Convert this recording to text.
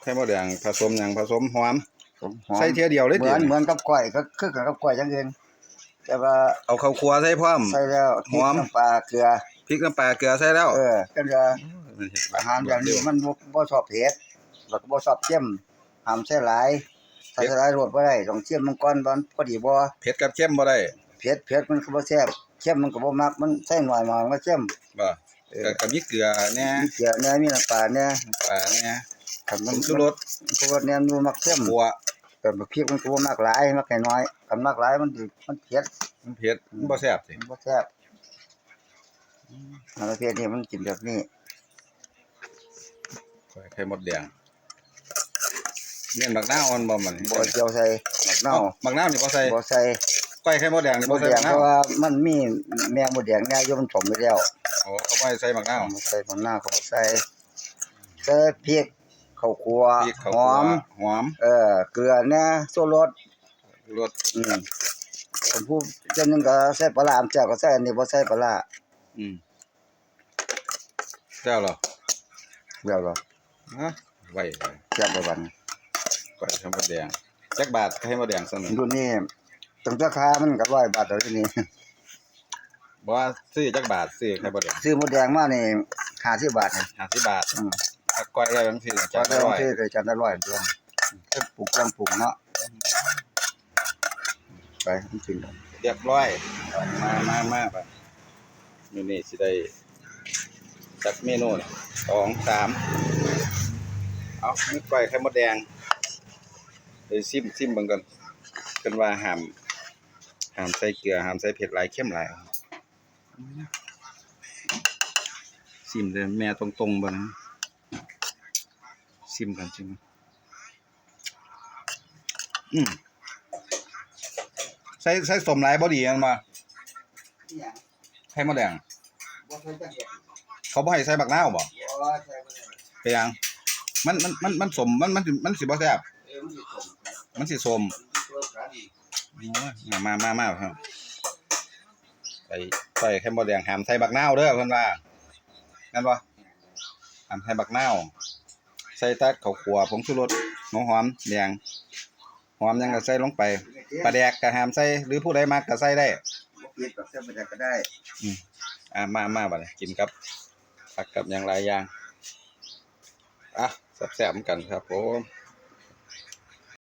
ໄຂ່ມົດແດງ ຜະສົມຫຍັງ? ຜະສົມຫອມ ຫອມ ໃສ່ເທື່ອດຽວເລີຍຕິ? ເໝືອນ ເໝືອນກັບກ້ອຍ ກໍຄືກັນກັບກ້ອຍຢ່າງອື່ນ ແຕ່ວ່າເອົາເຂົ້າຂົ້ວໃສ່ພ້ອມ ໃສ່ແລ້ວ ຫອມ ພລິກ ນ້ຳປາ ເກືອ ພລິກ ນ້ຳປາ ເກືອໃສ່ແລ້ວ. ເອີ ຈັ່ງວ່າ ໂອ້ຍ ມັນເຮັດອາຫານແບບນີ້ມັນບໍ່ ບໍ່ຊອບເຜັດ ແລ້ວກໍບໍ່ຊອບເຄັມ ຫ້າມໃສ່ຫຼາຍ ຖ້າໃສ່ຫຼາຍໂລດບໍ່ໄດ້ ຕ້ອງເຄັມມັນກ່ອນວ່າມັນພໍດີບໍ່. ເຜັດກັບເຄັມບໍ່ໄດ້? ເຜັດ ເຜັດມັນກໍບໍ່ແຊບ ເຄັມມັນກໍບໍ່ມັກ ມັນໃສ່ໜ້ອຍມາມັນກໍເຄັມ. ບໍ່ ເອີ ກໍ ກໍມີເກືອແດ່ ມີເກືອແດ່ ມີນ້ຳປາແດ່ ນ້ຳປາແດ່ ຄັນມັນ ຜົງຊູລົດ ຜົງຊູລົດແດ່ ມັນບໍ່ມັກເຄັມ ຂົ້ວ ແຕ່ບັກພິກມັນກໍບໍ່ມັກຫຼາຍ ມັກໜ້ອຍໆ ຄັນມັກຫຼາຍມັນຊິ ມັນເຜັດ ມັນເຜັດ ອືມ ມັນບໍ່ແຊບຕິ ມັນບໍ່ແຊບ. ອືມ ອັນປະເພດນີ້ມັນກິນແບບນີ້ ກ້ອຍໄຂ່ມົດແດງ ເນັ້ນບັກນາວມັນບໍ່? ມັນ ບໍ່ກ່ຽວໃສ່ບັກນາວ ເອົ້າ ບັກນາວນີ້ບໍ່ໃສ່? ບໍ່ໃສ່ ກ້ອຍໄຂ່ມົດແດງນີ້ບໍ່ໃສ່ບັກນາວ ເພາະວ່າມັນມີແມ່ມົດແດງແດ່ຢູ່ ມັນສົ້ມຢູ່ແລ້ວ. ໂອ້ ເຂົາບໍ່ໃຫ້ໃສ່ບັກນາວ ບໍ່ໃສ່ບັກນາວ ເຂົາບໍ່ໃສ່ ໃສ່ພິກ ເຂົ້າຂົ້ວ ພິກ ເຂົ້າຂົ້ວ ຫອມ ຫອມ ເອີ ເກືອແດ່ ຊູລົດ ຊູລົດ ອືມ ຄັນຜູ້ເຈົ້າໜຶ່ງກໍໃສ່ປາຮ້າ ເຈົ້າກໍໃສ່ ອັນນີ້ບໍ່ໃສ່ປາຮ້າ. ອືມ ແລ້ວເນາະ ແລ້ວເນາະ ຮະ ໄວ ແຊບບໍ່ບັດນີ້ ກ້ອຍໄຂ່ມົດແດງ ຈັກບາດໄຂ່ມົດແດງຊັ້ນນີ້? ລຸ້ນນີ້ຕັ້ງແຕ່ຄາມັນກໍຮ້ອຍບາດແລ້ວນີ້. ບໍ່ວ່າຊື້ຈັກບາດ ຊື້ໄຂ່ມົດແດງ ຊື້ມົດແດງມານີ້ຫ້າສິບບາດນີ້ ຫ້າສິບບາດ ອືມ ຖ້າກ້ອຍໄດ້ຈັ່ງຊີ້ ຈານລະຮ້ອຍ ຈານລະຮ້ອຍຕົວະ ເຄື່ອງປຸງ ເຄື່ອງປຸງເນາະ ໄປ ມັນຂຶ້ນ ລຽບຮ້ອຍ ມາ ມາ ມາ ບາດ ມື້ນີ້ຊິໄດ້ຈັກເມນູ ສອງ ສາມ ເອົາ ມີກ້ອຍໄຂ່ມົດແດງ ໄປຊິມ ຊິມເບິ່ງກ່ອນ ເພິ່ນວ່າຫ້າມ ຫ້າມໃສ່ເກືອ ຫ້າມໃສ່ເຜັດຫຼາຍ ເຄັມຫຼາຍ ຊິມເດີ ແມ່ຕົງໆ ເບິ່ງ ຊິມກ່ອນ ຊິມ ອືມ ໃສ່ ໃສ່ສົ້ມຫຼາຍບໍ່ດີແມ່ນບໍ່? ອີຫຍັງ? ໄຂ່ມົດແດງ ບໍ່ໃສ່ຈັກເທື່ອ ເຂົາບໍ່ໃຫ້ໃສ່ບັກນາວບໍ່? ບໍ່ໃສ່ ບໍ່ໃສ່ ເປັນຫຍັງ? ມັນ ມັນ ມັນ ມັນສົ້ມ ມັນ ມັນ ມັນຊິບໍ່ແຊບ ເອີ ມັນຊິສົ້ມ ມັນຊິສົ້ມ ມັນຊິຕົວກັນ ໂອ້ຍ ມາ ມາ ມາ ມາ ໄປ ໄປ ໄຂ່ມົດແດງ ຫ້າມໃສ່ບັກນາວເດີ ເພິ່ນວ່າ ແມ່ນບໍ່? ຫ້າມໃສ່ບັກນາວ ໃສ່ແຕ່ເຂົ້າຂົ້ວ ຜົງຊູລົດ ຫົວຫອມແດງ ຫອມຫຍັງກໍໃສ່ລົງໄປ ປາແດກກໍຫ້າມໃສ່ ຫຼືຜູ້ໃດມັກກໍໃສ່ໄດ້ ບໍ່ຜິດດອກ ໃສ່ປາແດກກໍໄດ້ ອືມ ອ່າ ມາ ມາ ບັດນີ້ກິນກັບຜັກກັບຫຍັງຫຼາຍຢ່າງ ອ່ະ ແຊບໆນຳກັນຄັບຜົມ.